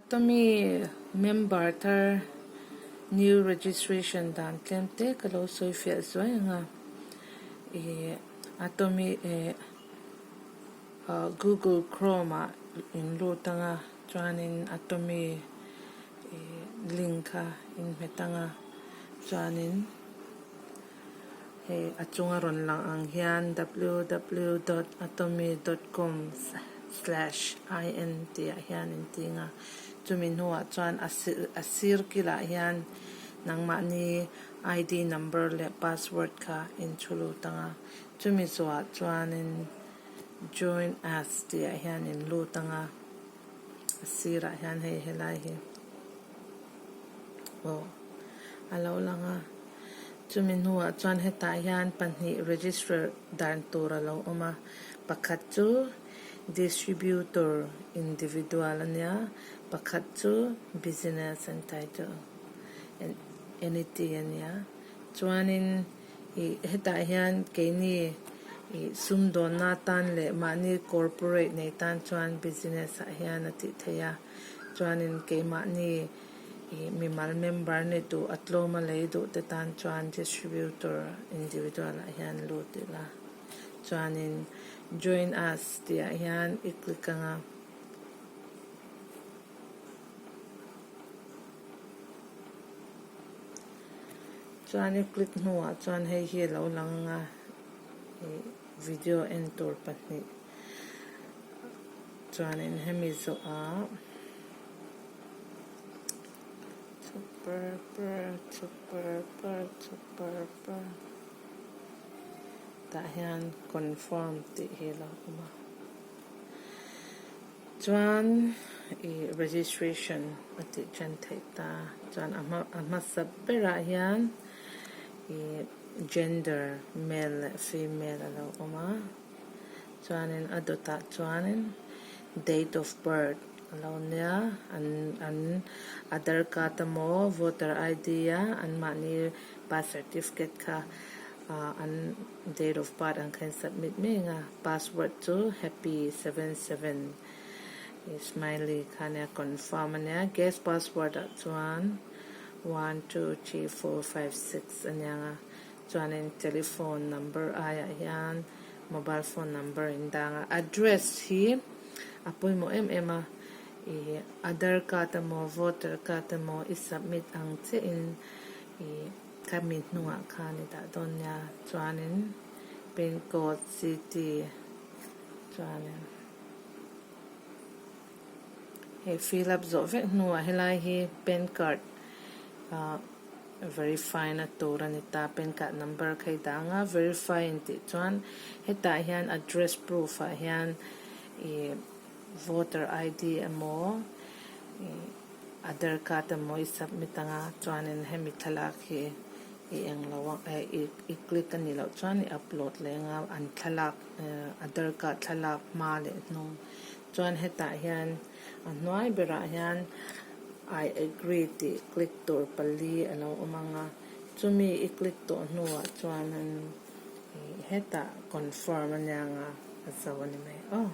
Tommy member thar new registration dan tlem te ka lo sawi fiah zuai ang a, ih Atomy eh Google Chrome ah in lut ang a chuanin Atomy ih link kha in hmet ang a chuanin hei a chunga rawn lang ang hian ww dot atomy dot com slash in tih ah hian in ting a chumi hnuah chuan a a sir kilah hian nangmahni id number leh password kha in chhu lut ang a chumi zawhah chuanin join us tih ah hian in lut ang a a sirah hian hei helai hi aw a lo lang a. Chumi hnuah chuan hetah hian pahnih register dan tur a lo awm a, pakhat chu distributor individual a nia, pakhat chu business and title entity a nia. Chuanin ih hetah hian keini ih sumdawnna tan leh mahni corporate nei tan chuan business ah hian a tih theih a, chuanin keimahni Ih mimal member ni duh a tlawm a lei duh te tan chuan distributor individual ah hian lut ila chuanin join us tih ah hian i click ang a. Chuan i click hnuah chuan hei hi a lo lang ang a ih video en tur pahnih chuanin hemi zawhah. Tah hian confirm tih hi a lo awm a chuan ih registration a tih tan theih ta chuan a hma a hmasa berah hian ih gender male leh female a lo awm a chuanin a dawtah chuanin date of birth. A lo nia, an an Aadhar card emaw voter ID a anmahni birth certificate kha ah an date of birth ang kha in submit mai ang a, password chu happy 77 smiley kha ania confirm ania, guest password ah chuan one two three four five six ania ang a, chuanin telephone number aiah hian mobile phone number in dang a, address hi. A pawimawh em em a, i Aadhar card emaw voter card emaw i submit ang chiahin i khami hnungah khan i dah dawn nia chuanin pin code city chuanin hei fill up zawh vek hnuah helai hi pan card ah Verify na tur a ni ta, pan card number kha i dah ang a, verify in tih chuan hetah hian address proof ah hian ih voter ID emaw ih Aadhar card emaw i submit ang a, chuanin hemi thlalak hi i eng lo ang eh i click a nih loh chuan i upload leh ang a, an thlalak Aadhar card thlalak hma leh hnung chuan hetah hian A hnuai berah hian I agree tih click tur pali a lo awm ang a, chumi i click tawh hnuah chuan hetah confirm a nia ang a, a zo a ni mai aw.